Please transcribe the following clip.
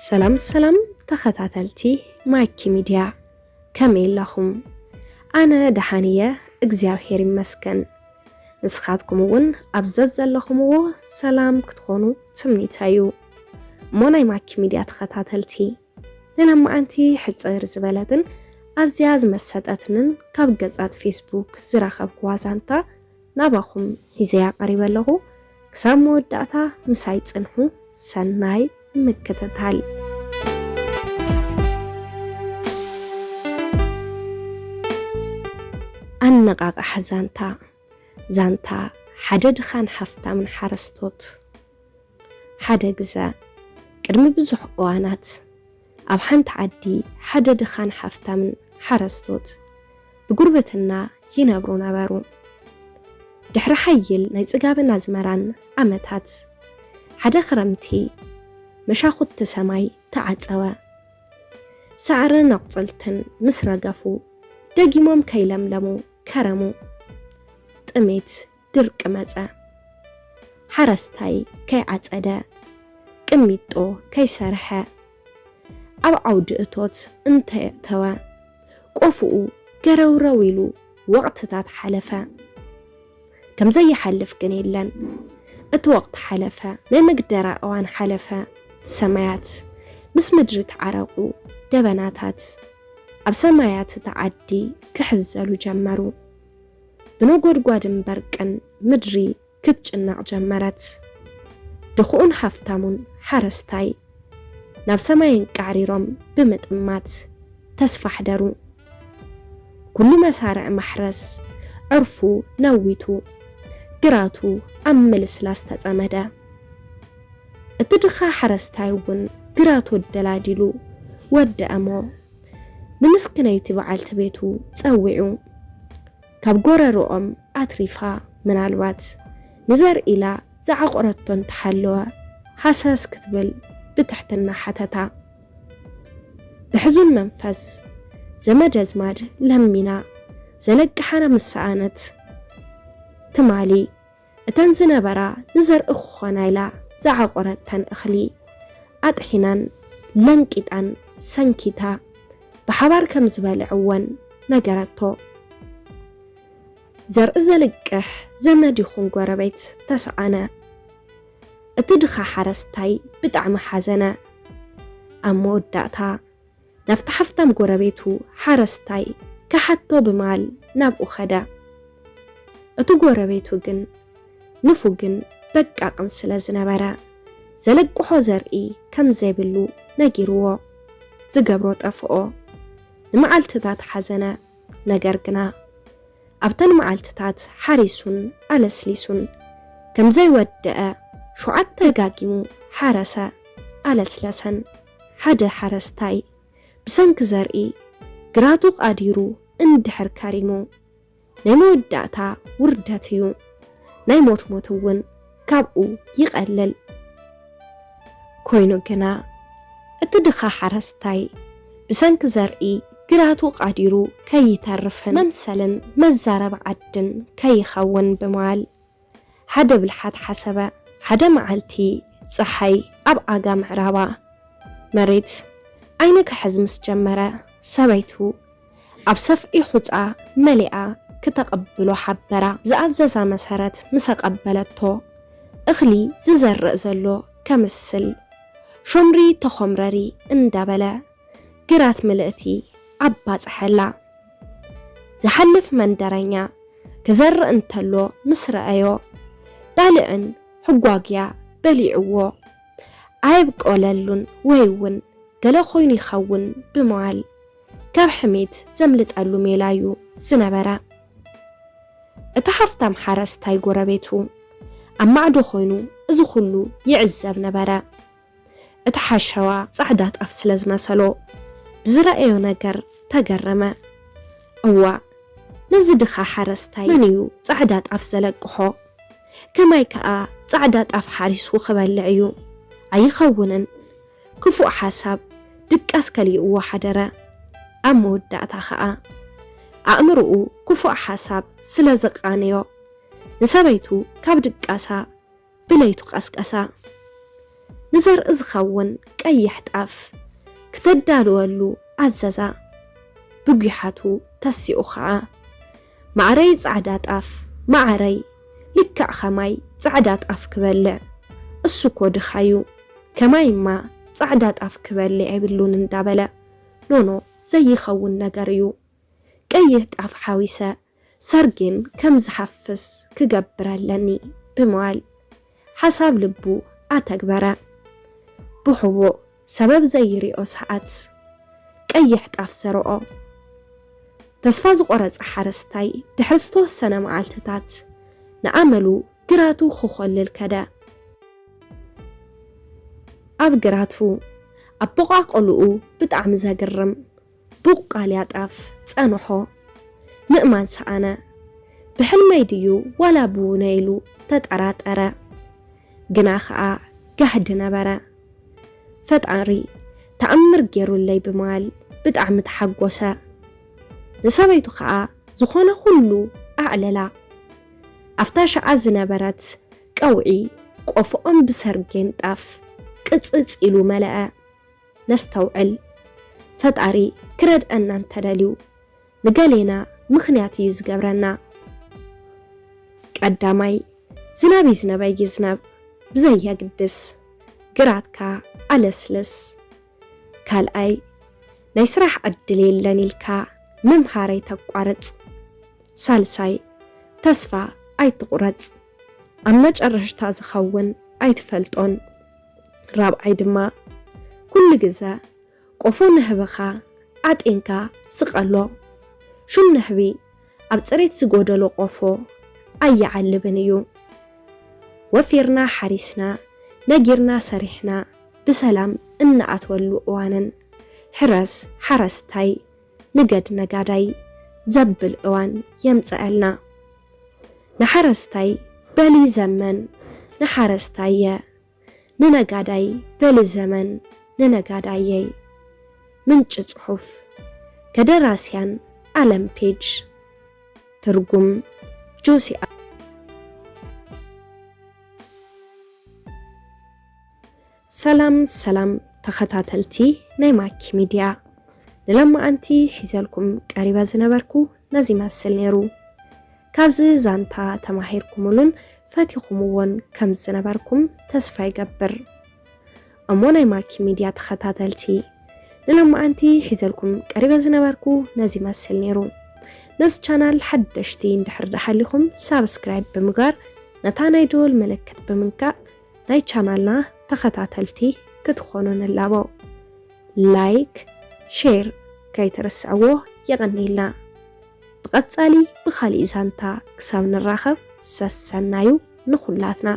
ሰላም ሰላም ተኸታተልቲ ማኪ ሚድያ፣ ከመይ ኣለኹም? ኣነ ደሓን እየ፣ እግዚኣብሔር ይመስገን። ንስኻትኩም እውን ኣብ ዘዘለኹምዎ ሰላም ክትኾኑ ትምኒተይ እዩ። እሞ ናይ ማኪ ሚድያ ተኸታተልቲ፣ ንሎማዓንቲ ሕጽር ዝበለትን ኣዝያ ዝመሰጠትንን ካብ ገጻት ፌስቡክ ዝረኸብክዋ ዛንታ ናባኹም ሒዘያ ቀሪበ ኣለኹ። ክሳብ መወዳእታ ምሳይ ጽንሑ። ሰናይ ምክትታል። ኣነቓቕሓ ዛንታ። ዛንታ ሓደ ድኻን ሃፍታምን ሓረስቶት። ሓደ ግዘ፣ ቅድሚ ብዙሕ እዋናት፣ ኣብ ሓንቲ ዓዲ ሓደ ድኻን ሃፍታምን ሓረስቶት ብጉርብትና ይነብሩ ነበሩ። ድሕሪ ሓይል ናይ ጽጋብን ኣዝመራን ዓመታት፣ ሓደ ክረምቲ መሻኹቲ ሰማይ ተዓጸወ። ሳዕርን ኣቑጽልትን ምስ ረገፉ፣ ደጊሞም ከይለምለሙ ከረሙ። ጥሜት፣ ድርቂ መጸ። ሓረስታይ ከይዓጸደ፣ ቅሚጦ ከይሰርሐ፣ ኣብ ዓውዲ እቶት እንተየእተወ፣ ቆፍኡ ገረውረው ኢሉ ወቕትታት ሓለፈ። ከም ዘይሓልፍ ግን የለን። እቲ ወቕቲ ሓለፈ፣ ናይ መግደራ እዋን ሓለፈ። ሰማያት ምስ ምድሪ ተዓረቑ፣ ደበናታት ኣብ ሰማያት እታ ዓዲ ክሕዘሉ ጀመሩ። ብነጎድጓድን በርቅን ምድሪ ክትጭነቕ ጀመረት። ድኹኡን ሃፍታሙን ሓረስታይ ናብ ሰማይ እንቃዕሪሮም ብምጥማት ተስፋ ኣሕደሩ። ኩሉ መሳርዕ ማሕረስ ዕርፉ ነዊቱ፣ ግራቱ ኣብ ምልስላስ ተጸመደ። እቲ ድኻ ሓረስታይ እውን ግራቱ ኣደላዲሉ ወደኣሞ። ንምስክነይቲ በዓልቲ ቤቱ ጸዊዑ፣ ካብ ጎረሮኦም ኣትሪፋ፣ ምናልባት ንዘር ኢላ ዝዓቖረቶ እንተሃለወ፣ ሃሰስ ክትብል ብትሕትና ሓተታ። ብሕዙን መንፈስ፣ ዘመድ ኣዝማድ ለሚና፣ ዘለቅሓና ምስ ሰኣነት ትማሊ፣ እተን ዝነበራ ንዘርኢ ክኾና ኢላ ዝዓቖረተን እኽሊ ኣጥሒናን ለንቂጣን ሰንኪታ ብሓባር ከም ዝበልዕወን ነገረቶ። ዘርኢ ዘልቅሕ ዘመድ ይኹን ጎረቤት ተሰኣነ። እቲ ድኻ ሓረስታይ ብጣዕሚ ሓዘነ። ኣብ መወዳእታ ናብቲ ሃፍታም ጎረቤቱ ሓረስታይ ክሓቶ ብምባል ናብኡ ኸደ። እቲ ጎረቤቱ ግን ንፉግን በቃቕን ስለ ዝነበረ፣ ዘለቅሖ ዘርኢ ከም ዘይብሉ ነጊርዎ፣ ዝገብሮ ጠፍኦ። ንመዓልትታት ሓዘነ። ነገር ግና፣ ኣብተን መዓልትታት ሓሪሱን ኣለስሊሱን ከም ዘይወደአ፣ ሸውዓተ ደጋጊሙ ሓረሰ፣ ኣለስለሰን። ሓደ ሓረስታይ ብሰንኪ ዘርኢ ግራቱ ቃዲሩ እንድሕር ከሪሙ፣ ናይ መወዳእታ ውርደት እዩ። ናይ ሞት ሞት እውን ካብኡ ይቐልል። ኮይኑ ግና፣ እቲ ድኻ ሓረስታይ ብሰንኪ ዘርኢ ግራቱ ቃዲሩ ከይተርፍን መምሰልን መዛረቢ ዓድን ከይኸውን ብምባል፣ ሓደ ብልሓት ሓሰበ። ሓደ መዓልቲ፣ ጸሓይ ኣብ ኣጋ ምዕራባ መሬት ዓይኒ ክሕዝ ምስ ጀመረ፣ ሰበይቱ ኣብ ሰፍኢ ሑጻ መሊኣ ክተቐብሎ ሓበራ። ዝኣዘዛ መሰረት ምስ ኣቐበለቶ፣ እኽሊ ዝዘርእ ዘሎ ከምስል፣ ሾምሪ ተኾምረሪ እንዳበለ፣ ግራት ምልእቲ ኣባጽሐላ። ዝሓልፍ መንደረኛ ክዘርእ እንተሎ ምስ ረኣዮ፣ ባልዕን ሕጓግያ በሊዕዎ፣ ኣየብቆለሉን ወይ እውን ገለ ኮይኑ ይኸውን ብምባል፣ ካብ ሕሜት ዘምልጠሉ ሜላ እዩ ዝነበረ። እቲ ሃፍታም ሓረስታይ ጎረቤቱ ኣብ ማዕዶ ኮይኑ እዚ ኩሉ ይዕዘብ ነበረ። እቲ ሓሸዋ ጻዕዳ ጣፍ ስለ ዝመሰሎ፣ ብዝረኣዮ ነገር ተገረመ። እዋእ፣ ነዚ ድኻ ሓረስታይ መን እዩ ጻዕዳ ጣፍ ዘለቅሖ? ከማይ ከኣ ጻዕዳ ጣፍ ሓሪሱ ክበልዕ እዩ? ኣይኸውንን። ክፉእ ሓሳብ ድቃስ ከሊእዎ ሓደረ። ኣብ መወዳእታ ከኣ፣ ኣእምሮኡ ክፉእ ሓሳብ ስለ ዘቃነዮ፣ ንሰበይቱ ካብ ድቃሳ ብለይቱ ቀስቀሳ። ንዘርኢ ዝኸውን ቀይሕ ጣፍ ክተዳልወሉ ኣዘዛ። ብጒሓቱ ተሲኡ ኸኣ፣ "ማዕረይ ጻዕዳ ጣፍ፣ ማዓረይ፣ ልክዕ ኸማይ ጻዕዳ ጣፍ ክበልዕ፣ እሱ እኮ ድኻ እዩ፣ ከማይማ ጻዕዳ ጣፍ ክበልዕ የብሉን" እንዳበለ፣ ኖኖ ዘይኸውን ነገር እዩ። ቀይሕ ጣፍ ሓዊሰ ሰርጌን ከም ዝሓፍስ ክገብር ኣለኒ ብምባል ሓሳብ ልቡ ኣተግበረ። ብሕቡእ ሰበብ ዘይርኦ ሰዓት ቀይሕ ጣፍ ዘርኦ። ተስፋ ዝቖረጸ ሓረስታይ ድሕሪ ዝተወሰነ መዓልትታት ንኣመሉ ግራቱ ክኾልል ከደ። ኣብ ግራቱ ኣበቋቑልኡ ብጣዕሚ ዘግርም ቡቃልያ ጣፍ ጸንሖ። ምእማን ሰኣነ። ብሕልመይ ድዩ ዋላ ብውነ ኢሉ ተጠራጠረ። ግና ኸኣ ጋህዲ ነበረ። ፈጣሪ ተኣምር ገይሩለይ ብምባል ብጣዕሚ ተሓጎሰ። ንሰበይቱ ኸኣ ዝኾነ ኩሉ ኣዕለላ። ኣብታ ሸዓ ዝነበረት ቀውዒ ቆፎኦም ብሰርጌን ጣፍ ቅጽጽ ኢሉ መለአ። ነስተውዕል። ፈጣሪ ክረድኣና እንተደልዩ፣ ንገሌና ምኽንያት እዩ ዝገብረና። ቀዳማይ፣ ዝናብ ይዝነብ ኣይዝነብ ብዘየግድስ፣ ግራትካ ኣለስልስ። ካልኣይ፣ ናይ ስራሕ ዕድል የለን ኢልካ ምምሃር ኣይተቋርጽ። ሳልሳይ፣ ተስፋ ኣይትቑረጽ። ኣብ መጨረሽታ ዝኸውን ኣይትፈልጦን። ራብዓይ ድማ፣ ኩሉ ግዘ ቆፎ ንህብኻ ዓጢንካ ስቐሎ። ሹም ንህቢ ኣብ ጽሬት ዝጎደሎ ቆፎ ኣይዓልብን እዩ። ወፊርና ሓሪስና፣ ነጊርና ሰሪሕና፣ ብሰላም እንኣትወሉ እዋንን ሕረስ ሓረስታይ፣ ንገድ ነጋዳይ ዘብል እዋን የምጽኣልና። ንሓረስታይ በሊ ዘመን ንሓረስታየ፣ ንነጋዳይ በሊ ዘመን ንነጋዳየይ። ምንጪ ጽሑፍ፣ ከደራስያን ኣለም ፔጅ። ትርጉም፣ ጆሲ። ሰላም ሰላም ተኸታተልቲ ናይ ማኪ ሚድያ፣ ንሎማዓንቲ ሒዘልኩም ቀሪበ ዝነበርኩ ነዚ ይመስል ነይሩ። ካብዚ ዛንታ ተማሂርኩምሉን ፈቲኹምዎን ከም ዝነበርኩም ተስፋ ይገብር። እሞ ናይ ማኪ ሚድያ ተኸታተልቲ፣ ንሎማዓንቲ ሒዘልኩም ቀሪበ ዝነበርኩ ነዚ ይመስል ነይሩ። ነዚ ቻናል ሓደሽቲ እንድሕር ደሓሊኹም ሳብስክራይብ ብምግባር ነታ ናይ ደወል ምልክት ብምንካእ ናይ ቻናልና ተኸታተልቲ ክትኾኑ ንላቦ። ላይክ፣ ሼር ከይትርስዕዎ የቐንየልና። ብቐጻሊ ብኻሊእ ዛንታ ክሳብ ንራኸብ ሰሰናዩ ንኹላትና።